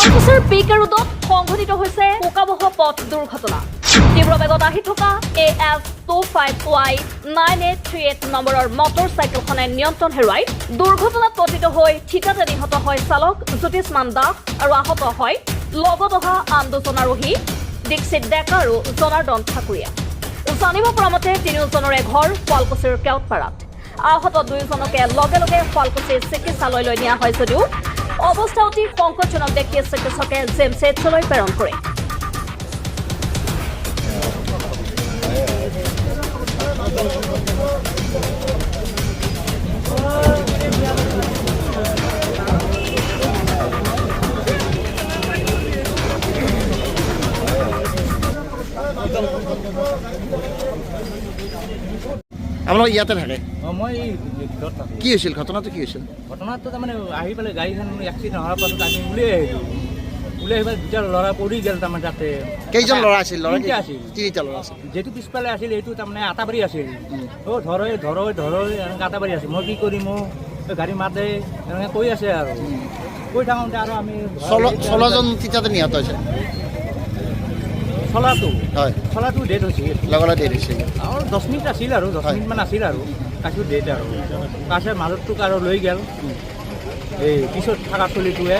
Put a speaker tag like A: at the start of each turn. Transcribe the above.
A: শুৱালকুছিৰ পিকে ৰোডত সংঘটিত হৈছে শোকাৱহ পথ দুৰ্ঘটনা। তীব্ৰ বেগত আহি থকা AS 25 Y 9838 নম্বৰৰ মটৰ চাইকেলখনে নিয়ন্ত্ৰণ হেৰুৱাই দুৰ্ঘটনাত পতিত হৈ থিতাতে নিহত হয় চালক জ্যোতিষ্মান দাস আৰু আহত হয় লগত অহা আন দুজন আৰোহী দীক্ষিত ডেকা আৰু জনাৰ্দন ঠাকুৰীয়া। জানিব পৰা মতে, তিনিওজনৰে ঘৰ শুৱালকুছিৰ কেওটপাৰাত। আহত দুয়োজনকে লগে লগে শুৱালকুছিৰ চিকিৎসালয়লৈ নিয়া হয় যদিও অৱস্থা অতি সংকটজনক দেখি চিকিৎসকে জিএমচিএইচলৈ প্ৰেৰণ কৰে।
B: আপোনালোক ইয়াতে থাকে?
C: অঁ, মই এই ভিতৰত থাকোঁ।
B: কি হৈছিল ঘটনাটো? কি হৈছিল?
C: ঘটনাটো তাৰমানে আহি পেলাই গাড়ীখন এক্সিডেণ্ট হোৱাৰ পাছত আমি ওলাই আহিলোঁ। ওলাই আহি পেলাই দুটা ল'ৰা পৰি গ'ল তাৰমানে তাতে।
B: কেইজন ল'ৰা আছিল? ল'ৰা
C: তিনিটা আছিল।
B: তিনিটা ল'ৰা আছিল।
C: যিটো পিছফালে আছিল, এইটো তাৰমানে আটাবাৰী আছিল। অ' ধৰে ধৰে ধৰে, এনেকৈ আটাবাৰী আছিল। মই কি কৰিম, অ' এই গাড়ী মাতে, এনেকৈ কৈ আছে। আৰু কৈ থাকোঁতে আৰু আমি
B: চলাজন থিতাতে নিহত হৈছে?
C: চলাটো?
B: হয়।
C: চলাটো ডেড হৈছে।
B: লগে লগে ডেড হৈছে?
C: আৰু 10 মিনিট আছিল, আৰু 10 মিনিটমান আছিল আৰু তাৰপিছত ডেড। আৰু তাৰপিছত মাজতটোক আৰু লৈ গ'ল এই পিছত থকা চলিটোৱে।